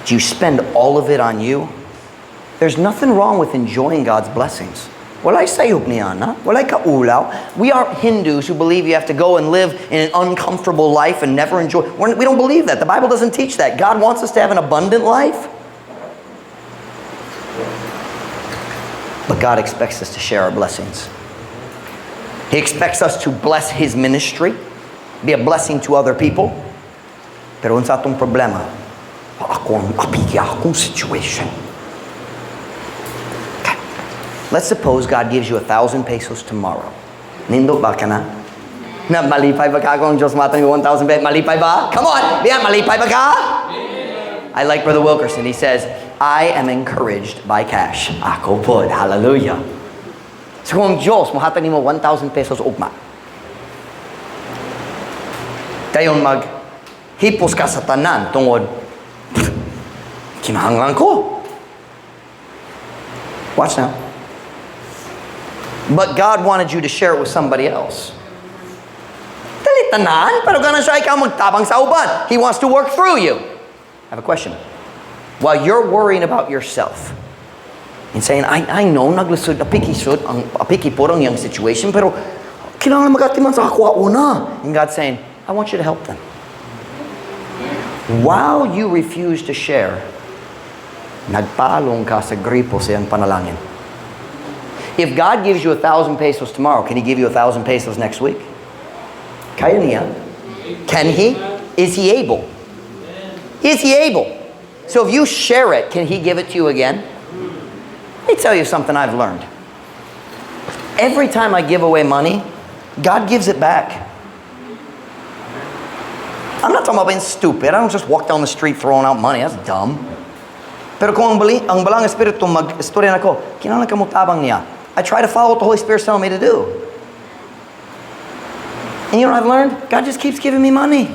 do you spend all of it on you? There's nothing wrong with enjoying God's blessings. Walay sayop niya na. Walay kaulaw. We aren't Hindus who believe you have to go and live in an uncomfortable life and never enjoy. We don't believe that. The Bible doesn't teach that. God wants us to have an abundant life. But God expects us to share our blessings. He expects us to bless His ministry, be a blessing to other people. Pero unsa atong problema? Ako ang apigi akong situation. Okay. Let's suppose God gives you 1,000 pesos tomorrow. Nindot ba ka na? Na malipay ba ka kung Diyos matang 1,000 pesos? Malipay ba? Come on! Biyan, malipay ba ka? I like Brother Wilkerson. He says, "I am encouraged by cash." Ako pod. Hallelujah. So kung ang Diyos, mohatag nimo 1,000 pesos ugma. Dayon mag hipos ka sa tanan tungod kinahanglan ko. Watch now. But God wanted you to share it with somebody else. Dili tanan, pero ganahan siya ikaw magtabang sa uban. He wants to work through you. I have a question. While you're worrying about yourself and saying, I know, naglisod, apiki sud, ang apiki pod ang iyang situation, pero kailangan magatiman sa ako una. And God's saying, "I want you to help them." While you refuse to share, nagpalong ka sa gripo sa iyang panalangin. If God gives you 1,000 pesos tomorrow, can He give you 1,000 pesos next week? Kaya niya. Can He? Is He able? Is He able? So if you share it, can He give it to you again? Let me tell you something I've learned. Every time I give away money, God gives it back. I'm not talking about being stupid. I don't just walk down the street throwing out money. That's dumb. Pero kung ang Balaang Espiritu mag-istorya nako, kinahanglan ka motabang niya. I try to follow what the Holy Spirit's telling me to do. And you know what I've learned? God just keeps giving me money.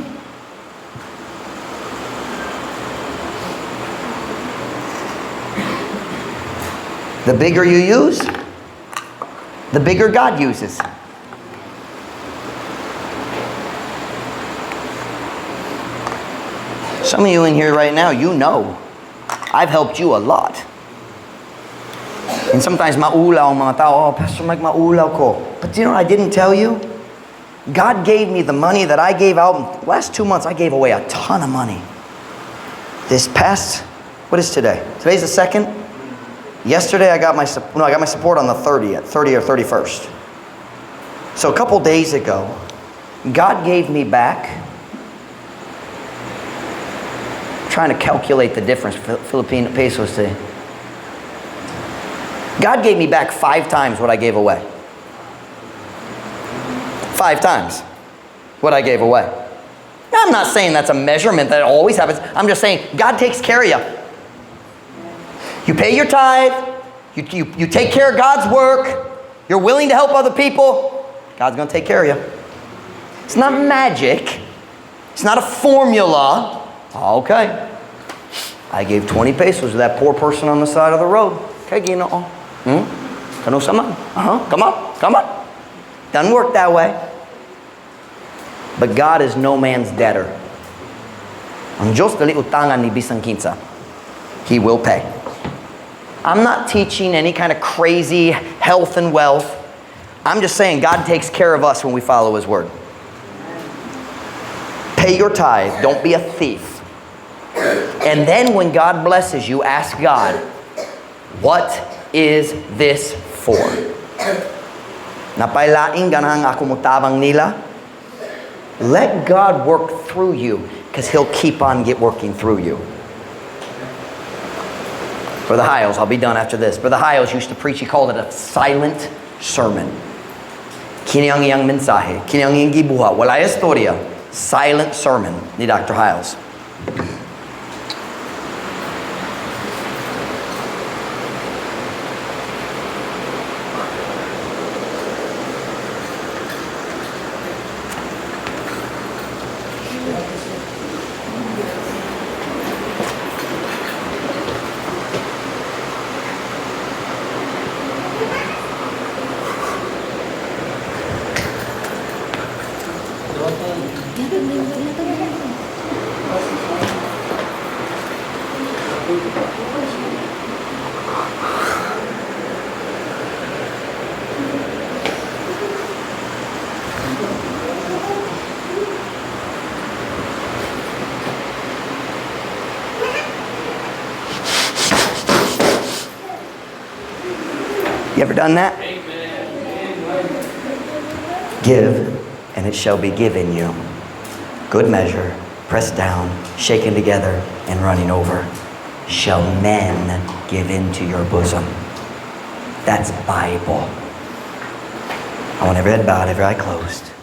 The bigger you use, the bigger God uses. Some of you in here right now, you know, I've helped you a lot. And sometimes maulaw ang mga tao, "Oh, Pastor Mike, maulaw ko." But you know what I didn't tell you? God gave me the money that I gave out. Last 2 months, I gave away a ton of money. This past, what is today? Today's the 2nd. Yesterday, I got my, no, I got my support on the 30th, 30 or 31st. So a couple days ago, God gave me back Trying to calculate the difference, Philippine pesos to. God gave me back five times what I gave away. Five times what I gave away. Now, I'm not saying that's a measurement that always happens. I'm just saying God takes care of you. You pay your tithe, you take care of God's work, you're willing to help other people, God's going to take care of you. It's not magic. It's not a formula. Okay. I gave 20 pesos to that poor person on the side of the road. Okay, Ginoo. Kanus-a man? Uh-huh. Come on. Come on. Doesn't work that way. But God is no man's debtor. Ang Diyos dili utangan ni bisan kinsa. He will pay. I'm not teaching any kind of crazy health and wealth. I'm just saying God takes care of us when we follow His word. Pay your tithe. Don't be a thief. And then when God blesses you, ask God, "What is this for? Naa pa'y laing ganahang ako motabang nila?" Let God work through you because He'll keep on get working through you. Brother Hiles, I'll be done after this. Brother Hiles used to preach, he called it a silent sermon. Kini ang iyang mensahe, kini ang iyang gibuhat, wala istorya. Silent sermon ni Dr. Hiles. You ever done that? Give, and it shall be given you. Good measure, pressed down, shaken together, and running over, shall men give into your bosom. That's Bible. I want every head bowed, every eye closed.